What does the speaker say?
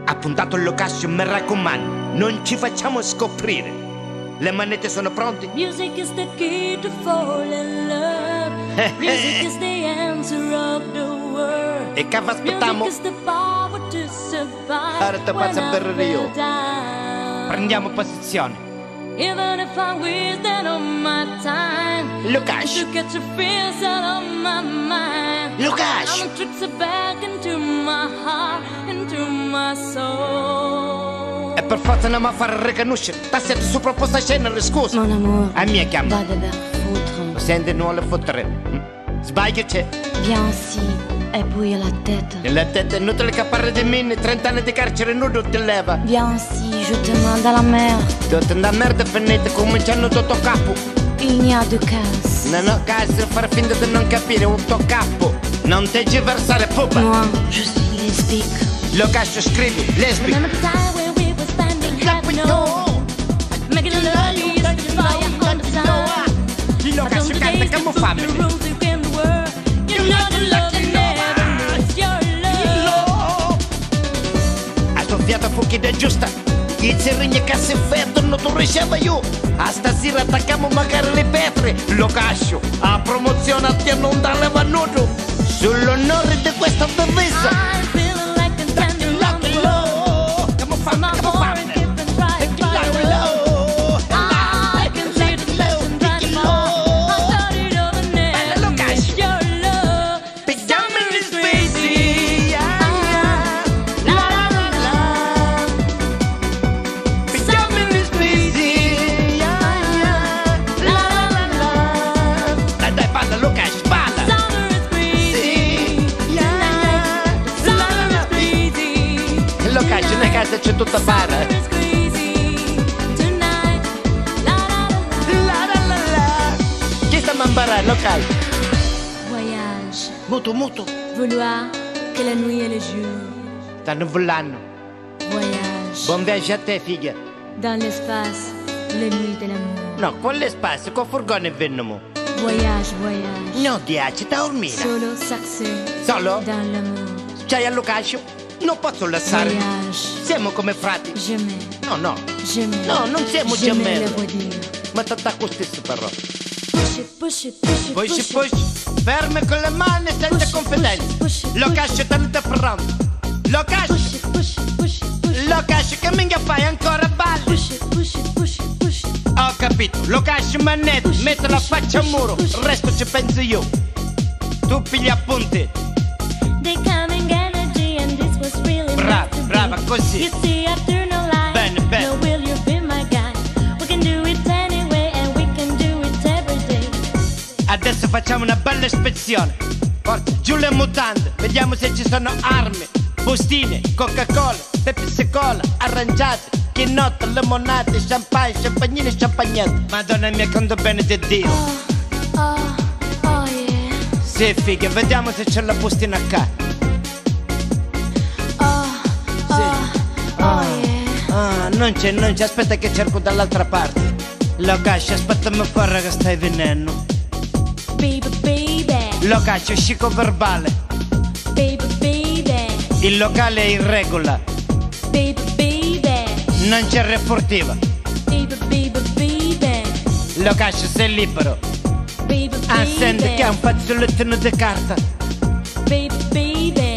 Appuntato il locascio, mi raccomando, non ci facciamo scoprire. Le manette sono pronte? Music is the key to fall in love. Music is the answer of the world. E che vi aspettiamo? Music is the power to survive. Ora te when faccio I berrere io. feel down. Prendiamo posizione. Even if I wasted all my time. Lukash. To get your fears out of my mind. Lukash. I'm tricks back into my heart, into my soul. E per forza non mi fare riconoscere. T'assetto sopra posta scena, scusa. Mon amour, A mia chiama. va te faire foutre. Senti, non le fottere. Sbaglio c'è. Viens ici e bouille la tête. Nella testa è inutile che parli di me, 30 anni di carcere nudo ti leva. Viens ici, je te mande alla mer. Tutta una merda finita, cominciando tutto capo. Il n'y a de casse. Non ho caso far finta di non capire, un tuo capo. Non te ci versare pupa. Moi, je suis lesbique. Lo cazzo scrivi, lesbica. Remember the time when we were standing heaven no Making love you used to fire on the sun. Lo cazzo canta come The fame. rules in the world. You know the love that never lose your love. Ha soffiato fuochi da giusta. Il serigno che si non tu riceva io. A stasera attacchiamo magari le pietre. Lo cascio, a promozione a te non da leva nudo. Sull'onore di questa divisa. I'm feeling like I'm standing on the world. Come fame, My come heart fame. keeping trying fire up. I can see the passion trying to fall. I started over Bella now. Lukash. Your love. Pigliamo gli spesi. La la la la. Pigliamo gli spesi. La la la la. Dai dai, balla Lukash, balla. Summer is crazy. Sì. Summer is crazy. Lukash, in casa c'è tutta bara. Summer is crazy tonight. La la la La la la la. Chi sta a imparare, Lukash? la. Voyage. Muto, muto. Vouloir que la nuit et le jour. Stanno volando. Voyage. Buon viaggio a te, figlia. Dans l'espace, les nuits de l'amour. No, con l'espace, con furgone vennomo. Voyage, voyage. No, diaci, Taormina. Solo succès Solo? dans l'amour. C'hai a Lucasio? Non posso lasciare. Voyage. Siamo come frati. Je m'aime, No, no. je m'aime. No, non siamo Je m'aime gemelli. la voiture. Ma t'attacco stesso però. Push it, push it, push it, Push, push it. push. Ferme con le mani senza Push it, confidenza. push it, push Locascio tanto pronto. Locascio, Push it, push it, push it, push it. Locascio che minchia fai ancora balli. Push it, push it, push it, push it. Ho capito, Locascio manetto, Push it, metto la push it, faccia al push it, muro, push il it. resto ci penso io. Tu pigli appunti. They coming energy and this was really Brava, meant to be. brava, così. You see after no life. Bene, bene. No will you be my guy? We can do it anyway and we can do it every day. Adesso facciamo una bella ispezione. Forza, giù le mutande, vediamo se ci sono armi, bustine, Coca-Cola, Pepsi Cola, arrangiate, chinotto, limonate, champagne, champagnine, champagnette. Madonna mia, quanto bene di Dio. Oh, oh yeah. Sì, figa, vediamo se c'è la bustina qua. Oh, oh, oh yeah. Ah, non c'è, non c'è, aspetta che cerco dall'altra parte. Locascio, aspettami fuori che stai venendo. Baby, baby, Locascio, scico verbale. baby, baby, Il locale è in regola, baby, baby, non c'è refurtiva. baby, baby, baby, Locascio, sei libero. baby, Ah, senti che è un fazzolettino di carta. baby, baby.